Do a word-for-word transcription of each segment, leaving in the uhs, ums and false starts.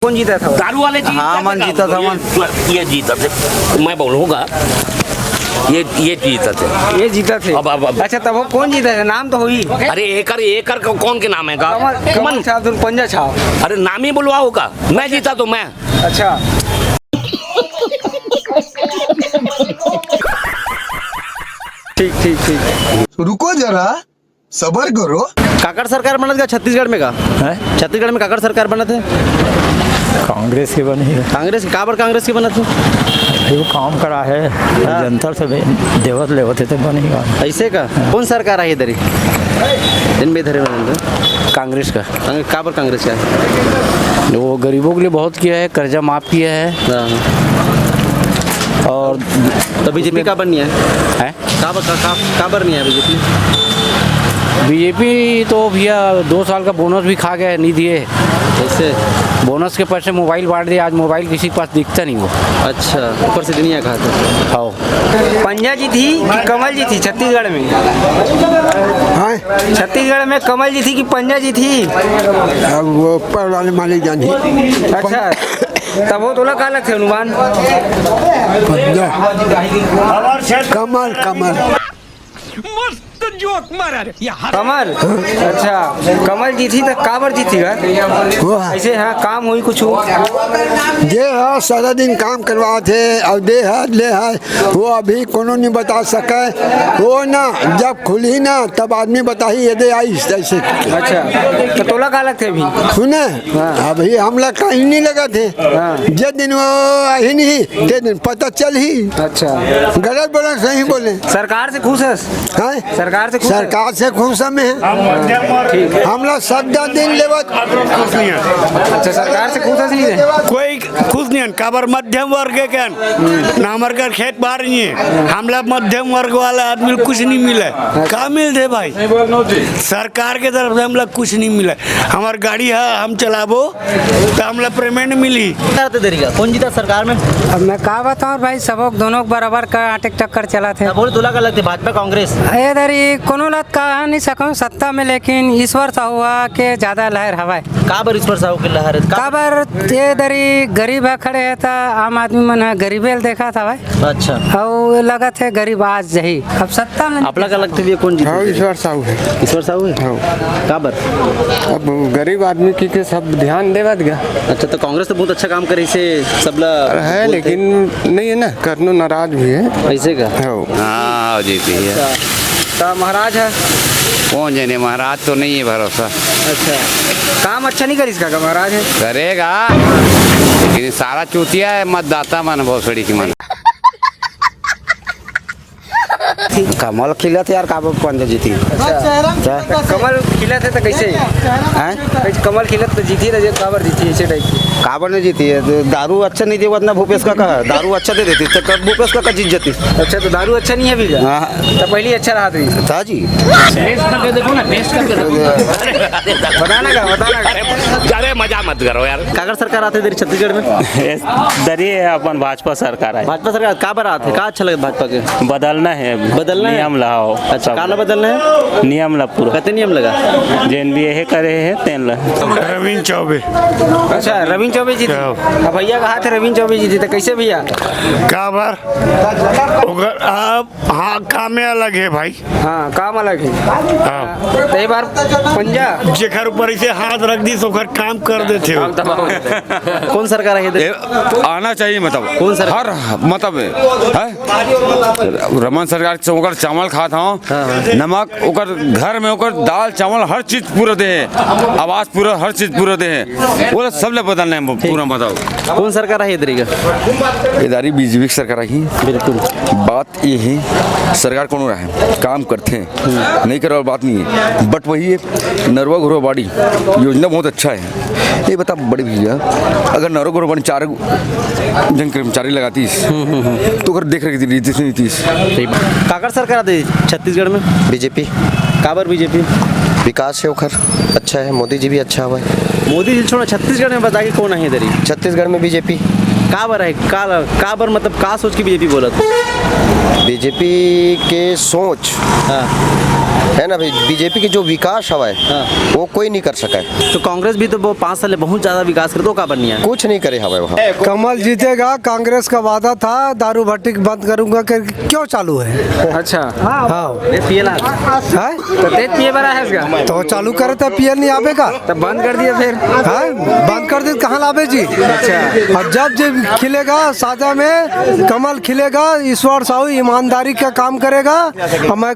कौन जीता था? दारू वाले जीता हाँ, थे, मन जीता था, ये, मन। ये जीता थे। मैं बोलूँगा, ये, ये जीता थे। ये जीता थे। अब, अब, अब। अच्छा, तब वो कौन जीता थे? नाम तो हुई। अरे, एकर, एकर को-, कौन के नाम है का? कमल, कमल मन। छाप, तुम पंजा छाप। अरे, नाम ही बुलवा होगा। मैं जीता तो मैं। अच्छा। ठीक, ठीक, ठीक। रुको जरा, सबर करो। काकर सरकार बनत का छत्तीसगढ़ में का? हैं? छत्तीसगढ़ में काकर सरकार बनत है? कांग्रेस के बनी है। कांग्रेस के? काबर कांग्रेस के बनत है? भाई, वो काम करा है, हाँ। जनता से भी देवत लेवत है तो बनी है। ऐसे का? कौन सरकार आई इधर ही? दिन में इधर ही बनत है। कांग्रेस का। कांग्रेस, काबर कांग्रेस का है? वो गरीबों के लिए बहुत किया है, कर्जा माफ किया है। हाँ। और तो बीजेपी उसमें काबर नहीं है? हैं? काबर, का, का, काबर नहीं है बीजेपी? बीजेपी तो भैया दो साल का बोनस भी खा गए, नहीं दिए। कैसे? बोनस के पैसे मोबाइल बांट दिया, आज मोबाइल किसी के पास दिखता नहीं वो। अच्छा, ऊपर से दुनिया कहा था। हाँ। पंजा जीती कि कमल जीती छत्तीसगढ़ में? हाँ। छत्तीसगढ़ में कमल जीती कि पंजा जीती? अब वो ऊपर वाले मालिक जानी। अच्छा, तब वो तोला का लगथे अनुमान? पंजा। कमल, कमल। मस्त जोक मारा रे। कमल? अच्छा, कमल जीती त काबर जीती गा? वो है। ऐसे हाँ, काम होई कुछ? जे हा सारा दिन काम करवात हे अउ दे हा ले हा, वो अभी कोनो नहीं बता सके। वो ना, जब खुलही ना, तब आदमी बताही, ये दे आइस ऐसे। अच्छा, तो तोला का लगथे अभी? सुने, हाँ। अभी हमला कहीं नहीं लगत हे। हाँ। जे दिन वो आही नहीं, ते दिन पता चलही। अच्छा। गलत बोले, सही बोले। सरकार से खुश हस? हैं? सरकार से खुश हस? सरकार से खुश हमें। ठीक है। हमला सब दस दिन लेवत। अच्छा, सरकार से खुश हस नहीं है? कोई खुश नहीं है, काबर मध्यम वर्ग के क्या? ना हमर घर खेत बार नहीं है, हमला मध्यम वर्ग वाला आदमी ल कुछ नहीं मिले। का मिलथे भाई? सरकार के तरफ से हमला कुछ नहीं मिले। हमर गाड़ी है, हम चलाबो, तो हमला पेमेंट मिली। सरकार तो देरी का, कौन जीता सरकार में? अब मैं का बताऊं भाई, सबक दोनों के बराबर का आटे के टक्कर चला थे। अब बोल, तुला का लगथे, भाजपा, कांग्रेस? ए दरी कोनो लत कहा नहीं सकूं सत्ता में, लेकिन ईश्वर साहू के ज्यादा लहर हवाए। काबर ईश्वर साहू के लहर है? का- काबर ये दरी गरीब है खड़े है, त आम आदमी मन ह गरीबे ल देखा था भाई। अच्छा। अउ लगत है गरीब आज जही। अब सत्ता में आपला का लगथे भैया, कौन जीतही? हाँ, ईश्वर साहू है। ईश्वर साहू है? हाँ। काबर? अब गरीब आदमी की के सब ध्यान देवत गा। अच्छा, तो कांग्रेस तो बहुत अच्छा काम करे से सबला है, बोलथे। लेकिन नहीं है ना, करनो नाराज भी है। ऐसे का? हाँ। हाँ, जीती है। अच्छा। तो महाराज है? कौन जाने, महाराज तो नहीं है भरोसा। अच्छा, काम अच्छा नहीं करिस का, का महाराज है? करेगा, लेकिन सारा चूतिया है मतदाता मन, भोसड़ी की मन। कमल खिलत हे यार, काबर पंजा जीती? अच्छा। क्या? कमल खिलत हे त कैसे? हैं? कैसे कमल खिलत त जीती ना, जे काबर जीती ऐसे टाइप की। काबर नहीं जीती है? दारू अच्छा नहीं देवत ना भूपेश काका, दारू अच्छा दे देती त कब भूपेश काका जीत जाती? अच्छा, तो दारू अच्छा नहीं है अभी का? हाँ। तो पहले अच्छा रहा था। था जी। टेस्ट करके देखो ना, टेस्ट करके देखो। बताना का, बताना का। अरे, अरे मजा मत करो यार। काकर सरकार आथे इधर छत्तीसगढ़ में? इस दरी है अपन भाजपा सरकार है। भाजपा सरकार काबर आथे? का अच्छा लगे भाजपा के? बदलना है। बदलना है? नियम लाओ। अच्छा, सब। काला बदलना है? नियम ला पूरा। कते नियम लगा? जेन भी यही करे है तेन ला। रविंद्र चौबे। अच्छा, रविंद्र चौबे जी थे। हाँ। अब भैया कहा थे रविंद्र चौबे जी थे, तो कैसे भैया? काबर? ओकर आप हाँ, कामे अलग है भाई। हाँ, काम अलग है। हाँ। तो ये बार पंजा। जेकर ऊपर इसे हाथ रख दी, ओकर काम कर देथे हो। कौन सरकार है इधर? ए, आना चाहिए, मतलब, कौन सरकार? हर, मतलब, है? रमन सरकार से ओकर चावल खात हूँ, हाँ, हाँ। नमक, ओकर घर में ओकर दाल चावल हर चीज पूरा दे, आवास पूरा, हर चीज पूरा दे। वो सब ले बदलना है, पूरा बताओ। कौन सरकार है इधर का? इधर ही बीजेपी की सरकार आई। बिल्कुल। बात ये है, सरकार कोनो रहे, काम करथे, नहीं करे वाला बात नहीं है, but वही है, नरवा घुरवा बाड़ी योजना बहुत अच्छा है। ये बता बड़े भैया, अगर नरवा घुरवा बाड़ी चार झन कर्मचारी लगातीस, तो अगर देख रेख रीतिस नहीं रीतिस। सही बात। काकर सरकार आथे छत्तीसगढ़ में? बीजेपी। काबर बीजेपी? विकास है ओखर। अच्छा है, मोदी जी भी अच्छा हवय। मोदी जी छोड़ा, छत्तीसगढ़ में बता के कौन है इधर ही? छत्तीसगढ़ में बीजेपी। काबर है? का, काबर मतलब का सोच के बीजेपी बोलत? बीजेपी के सोच। हाँ। है ना भाई, बीजेपी के जो विकास हवय, हाँ। वो कोई नहीं कर सका है। तो कांग्रेस भी तो वो पाँच साल ले बहुत ज्यादा विकास करे, तो का बनिया? कुछ नहीं करे हवय वहाँ। कमल जीतेगा, कांग्रेस का वादा था, दारू भट्टी बंद करूंगा करके, क्यों चालू है? अच्छा। हाँ। ये पिए ला। हैं? तो तेज पिए बड़ा है इसका। तो चालू करे तो पिए नहीं आवे का? तो बंद कर दिया फिर। हैं? बंद कर दे, कहाँ लावे जी? अच्छा। और जब जब खिलेगा साजा में, कमल खिलेगा, ईश्वर साहू ईमानदारी का काम करेगा, और मैं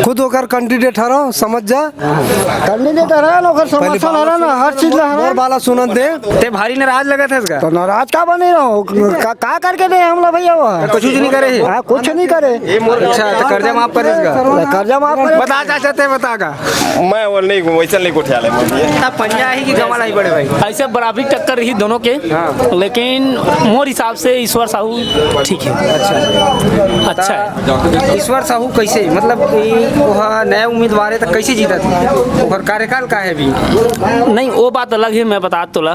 खुद ओकर कैंडिडेट हरव, समझ जा। कैंडिडेट हरव ना, ओकर पहले समर्थन हरव ना, हर चीज ला हरव। मोर बाला सुनन दे। ते भारी नाराज लगत हस का? तो नाराज का बने रहो? का, का करके दे हमला भैया वो? कुछ नहीं करे हे? हाँ, कुछ नहीं करे। अच्छा, तो कर्जा माफ करे हस का? कर्जा माफ करे। बता चाचा, ते बता का? मैं वो नहीं, वैसा नहीं गोठिया ले। ता पंजा ही कि गंवाला ही बड़े भाई? ऐसे बराबरी टक्कर रही दोनों के, हाँ। लेकिन मोर हिसाब से ईश्वर साहू ठीक है। अच्छा। अच्छा है। ईश्वर साहू कैसे, मतलब कि वह नया उम्मीदवार है, तो कैसे जीता था? ओकर कार्यकाल का है अभी? नहीं, वो बात अलग है, मैं बता तोला।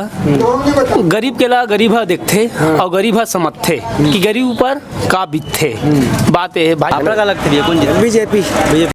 गरीब के ला गरीब ह देखथे, हाँ। और गरीब ह समझथे कि गरीब ऊपर का बीतथे। बात ये है भाई। आपका का लगता है भैया, कौन जीता? बीजेपी।